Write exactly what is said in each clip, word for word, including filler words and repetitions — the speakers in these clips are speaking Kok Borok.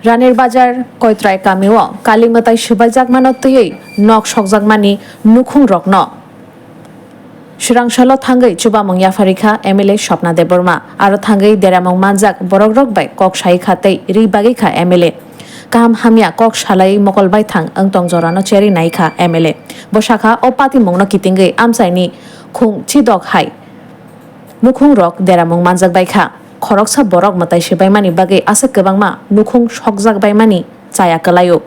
Ranir Bazar Koitrai kamio kali mwtai swbaijakmano twiwi nok sokjakmani nukhungrokno swrangsalo thangwi chubamung yapharikha M L A Swapna Debbarma. Aro thangwi deramung manjak borokrok bai kok saikha tei ri bagwikha M L A. Kaham hamya kok salaiwi mokol baithang wng tong jorano cherwi naikha M L A. Bo sakha o patimungno kitingwi amchaini khung chidok hai nukhungrok deramung manjak baikha. Khoroksa borok mwtai swbaimani bagwi aswk kwbangma nukhung sokjak baimani chaya kwlaio.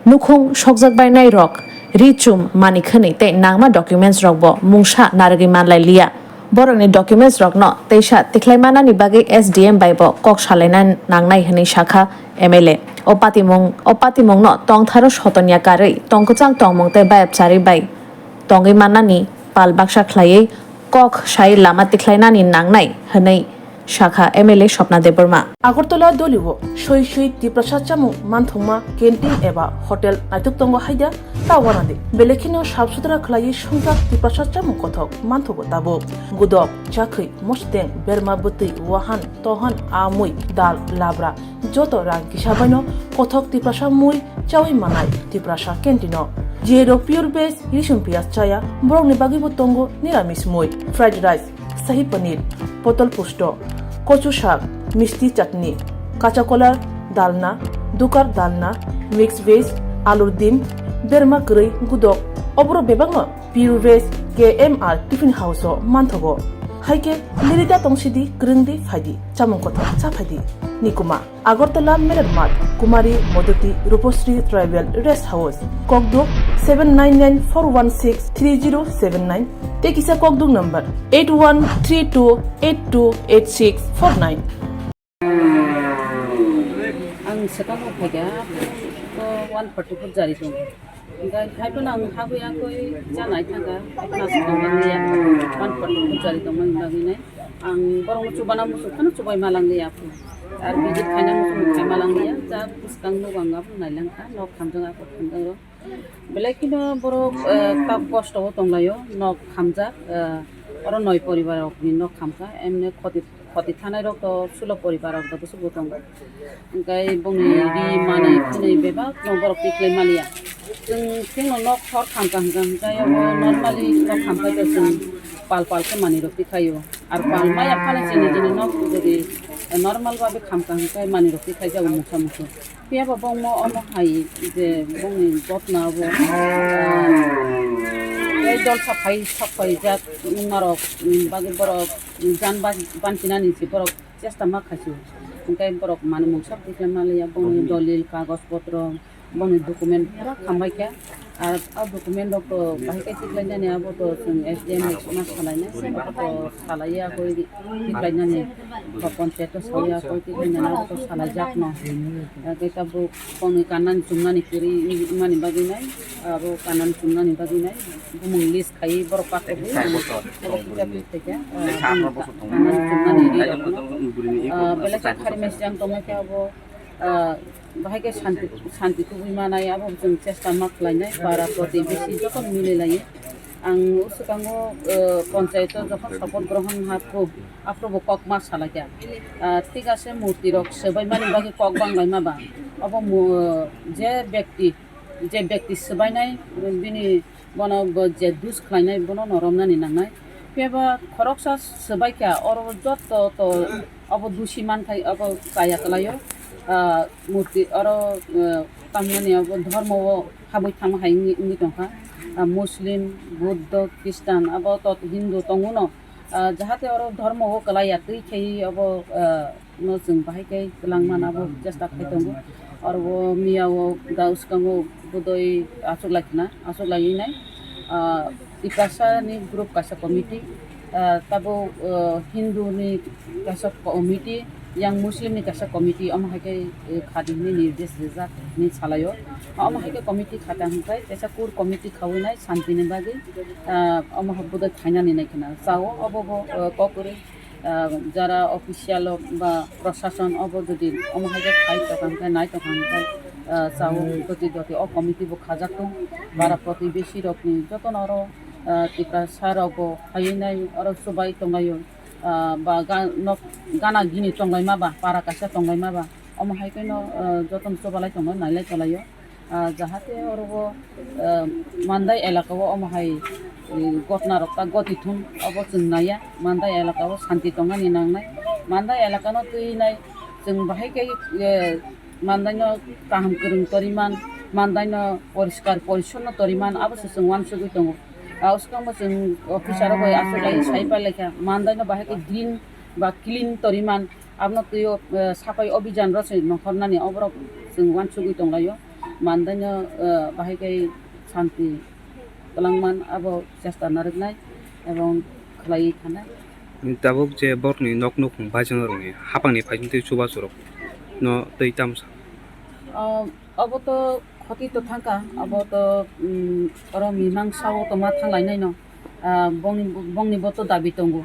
Nukhung sokjak bainairok ri chum mani khwnwi tei nangma documents rokbo mungsa narwgwi manlai liya. Borokni documents rokno teisa tikhlai manani bagwi S D M bai bo kok salaina nangnai hwnwi sakha M L A. O patimung, o patimungno tongtharo sotonya karwi tongkwchang tongmung tei bayap charwi bai tongwi mannani pal baksa khlaiwi kok sai lama tikhlainani nangnai hwnwi sakha M L A Swapna Debbarma. Agartala dolio soi soi Tiprasa chamung manthokma canteen eba hotel naithok tongo haida ta wanadi. Belai kheno sap sutra khlaiwi swngjak Tiprasa chamung kothok manthogo tabuk. Gudok, chakhwi, mosteng, berma bwtwi, wahan, tohan, amui, dal, labra, joto rang kisa baino kothok Tiprasa mui chawi manai Tiprasa canteen-o. Jero pure veg, risum piyaj chaya, borokni bagwibo tongo niramis mui, fried rice, sahi paneer, potol pusto, kochu sak, misti chutney, kacha kolar, dalna, dukar dalna, mix veg, alur dim, berma kwrwi, gudok, oborok bebakno Pure Veg K M R Tiffin House-o manthogo. Haikhe lirida tongsidi, kwrwngdi phaidi, chamung kothok cha phaidi. Nikuma, Agartala Meler Mart, Kumari Modoti Rupasri Tribal Rest House, Kokduk seven nine nine four one six three zero seven nine, tei kisa Kokduk number eight one three two eight two eight six four nine. Ang swkang o phaikha, to one forty foot jari tongo. Hingkhe haiphano ang hagwi hagwi cha nai thangkha, haiphano swkang manliya, one forty foot jari tongmani bagwi nai. Ang borokno chubana muchung phano chubai ma langliya aphuru. Ar visit khaina muchung khai ma langliya, cha bwskang nogo ang aphuru nai langkha, nok khamjak aphuru khamjak rw. Belai kheno borok, eh, kap kosto o tonglaio, nok khamjak, eh, oro noi poribar rokni nok khamkha, emne khoti, khoti thanai rok to sulo poribar rok do bwswk bo tongo. Hingkai bongni ri manwi khwnwi bebak no borok tikhlai maliya. Chwng kheno nok hor khamkha hwnkha hwnkhe obo normally nok khamkha khe chwng pal pal khe manwi rok tikhlaio. Ar pal maya phano chini chini nok jodi normal babe khamkha hwnkhe manwi rok tikhlai jago mungsa mungsu. Phiya ba bongmo omo hai je bongni gotna bo, ah, tei dol saphai sokphai jak wngmarok, mm, bagwi borok, mm, jan ban-, bansinani se borok chesta ma khaisio. Hingke borok mani mungsa tikhlai maliya, bongni dolil, kagoj potro, bongni document pura khambai kha. Ar o document rok to bahai khe tikhlai nani abo to chwng S D M bai ma salainai, se to salaiya koi tikhlai nani, ba panchayat o salaiya koi tikhlai nani abo to salaijakno. Hingke tabuk bongni kannani chumnani kwrwi wngmani bagwi nai, abo kannani chumnani bagwi nai, bumung list khai borok pathogwi, abo kisa twi khaikha, ah, bongni kannani chumnani ri rokno, ah, belai khe khari mesi jang tongmai khe abo, ah, bahai khe santi, santi tubui manai, abo chwng chesta ma khlainai, para protibesi joto mililaiwi. Ang o swkango, ah, panchayat o jokhon support grohon hapkhu, aphuru bo kok ma salaikha. Ah, thik ase, murti rok swbaimani bagwi kok banglaima ba. Obo mu-, je bekti, je bekti swbainai, bini bono bo je dus khlainai, bono no romnani nangnai. Phiya ba khoroksa swbaikha, oro joto to obo dusi manthai, obo chaya kwlaio. Ah, murti oro, ah, tamnani obo dhormo o habwi thangma hai wngwi, wngwi tongkha. Ah, Muslim, Buddha, Christian, abo to Hindu tongo no. Ah, jahate oro dhormo o kwlaiya twi khei obo, ah, no chwng bahai khe kwlangmana abo chesta khai tongo. Oro o miya o da swkango bodoi achuk lai khna, achuk laiwi nai. Ah, Tiprasa ni group kaisa committee, ah, tabo, ah, Hindu ni kaisa committee, yang Muslim ni kaisa committee, omo hai khe, eh, khadi hwnwi nirdesh rijak hwnwi salaio. Omo hai khe committee khata hwnkhai kaisa core committee khawi nai shanti ni bagwi, ah, omo hai bodoi khainani nai khna chao, obo bo, ah, kok kwrwi, ah, jara official o ba prosason obo jodi omo hai khe khai tongkha hwnkhe, nai tongkha hwnkhe, ah, chao doti doti o committee bo khajak tong. Para protibesi rokni jotono oro, ah, Tiprasa rok bo phaiwi nai oro chubai tonglaio, ah, ba ga-, nok gana gini tonglaima ba, para kaisa tonglaima ba, Omo hai kheno, ah, jotono chubalai tongo, nailai tonglaio. Ah, jahate orobo, ah, Mandai elakao omo hai, eh, gotna rok ta goti thun, obo chwng naiya. Mandai elakao santi tongnani nangnai. Mandai elakano twi nai chwng bahai khe, eh, Mandaino kaham kwrwng toriman, Mandaino poriskar porisonno toriman, abo se chwng uansugwi tongo. Ah, swkangbo chwng officer rok bai aswk lai sai pai laikha, Mandaino bahai khe green ba clean toriman, abono twiwi, eh, sapai obijan rw se nongkhornani oborok chwng uansugwi tonglaio. Mandaino, eh, bahai khe santi twlangman abo chesta narwknai ebong khlaiwi thanai. Tabuk je borokni nok nukhung baijano rokni hapangni phaising twi chubachu rok no twi tamsa. Ah, obo to khoti to thangkha, obo to, mm, oro mimang sao to ma thanglainaino. Ah, bongni, bongni bo to dabi tongo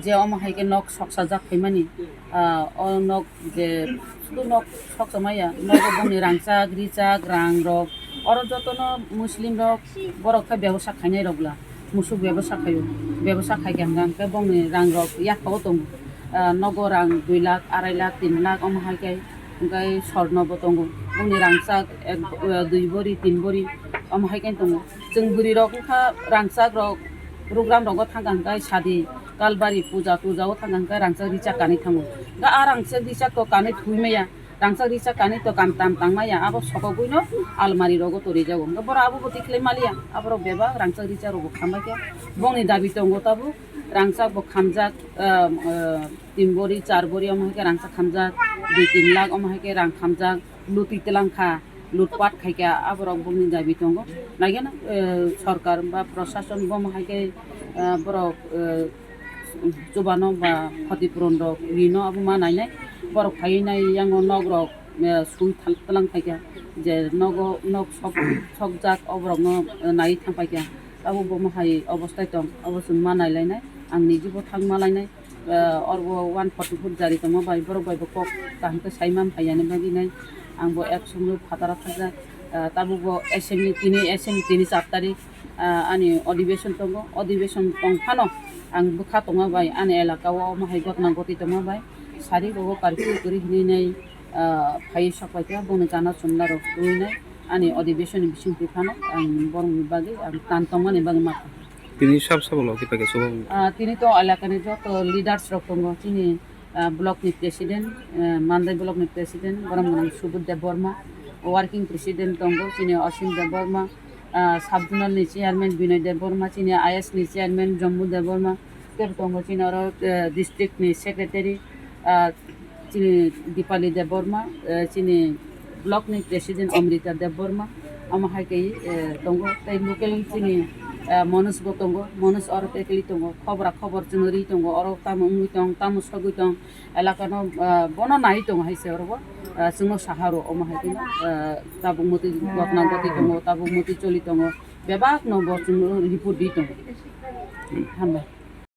je omo hai khe nok soksa jak phaimani, ah, o nok je sudu nok soksa maya, nogo bongni rangchak, richak, rang rok, oro jotono Muslim rok, borok khe bebosa khainai rok bwla, musuk bebosa khaio, bebosa khai khe hwnka hwnkhe bongni rang rok yaphao tongo, ah, nogo rang dui lakh, arai lakh, tin lakh omo hai khe, hwnkhe sorno bo tongo, bongni rangchak ek, ah, dui bori, tin bori omo hai khe tongo. Chwng bwrwi rok wngkha rangchak rok, program rogo thangkha hwnkhe sadi, kalbari, puja, tuja o thangkha hwnkhe rangchak richak kanwi thango. Hwnkhe a rangchak richak to kanwi thwi maya, rangchak richak kanwi to kam tam tang maya, abo sokogwino almari rogo to rijago. Hwnkhe borok abo bo tikhlai maliya, aborok bebak rangchak richak rok bo khambai khe bongni dabi tongo tabuk, rangchak bo khamjak, ah, ah, tin bori, char bori omo hai khe rangchak khamjak, dui tin lakh omo hai khe rang khamjak, lutwi twlang kha. Lutpat khaikha, aborok bongni dabi tongo. Naikhe no, eh, sorkar ba prosason bomo hai khe, eh, borok, eh, chubano ba khoti puron rok rino abo ma nainai. Borok phaiwi nai yango nok rok, eh, sui thal-, tlang khaikha je nogo nok sok, sokjak oborokno, eh, naiwi thang paikha. Abo bomo hai obostai tong, abo chwng ma nailainai. Ang niji bo thang ma lainai. Ah, oro bo one forty four jari tongma bai borok bai bo kok kaham khe sai man phai yani bagwi nai. Ang bo ek sumlu phataro thajak, ah, tabuk bo assembly tini, assembly tini char tarik, ah, ani odibeshon tongo, odibeshon tong phano ang bwkha tongma bai ani elaka o omo hai gotna goti tongma bai sari rogo curfew kwrwi hinwi nai, ah, phai sok pai kha bongni gana chumla rok twi nai ani odibeshon ni bising twi phano ang borokni bagwi ang tan tongmani bagwi ma. Tini sab sabo logi paikha chubago. Ah, tini to elakani joto leaders rok tongo, chini, ah, block ni president, ah, Mandai block ni president, borom gwnang Subud Debbarma, working president tongo, chini Asim Debbarma, ah, sub zonal ni chairman Binoy Debbarma, chini I S ni chairman Jambu Debbarma, tei tongo chini oro, ah, district ni secretary, ah, chini Dipali Debbarma, eh, chini block ni president Amrita Debbarma, omo hai khe, eh, tongo, tei local chini, eh, Manoj bo tongo, Manoj oro tei kili tongo, khobra khobor chwng ri tongo, oro tamo wngwi tong, tamo sogwi tong, elaka no, eh, bono nai tongo hai se oro bo, eh, chwngno saha rw omo hai khe, eh, tabuk mwtwi gotna goti tongo, tabuk mwtwi choli tongo, bebak no bo chwngno report di tongo. Hambai.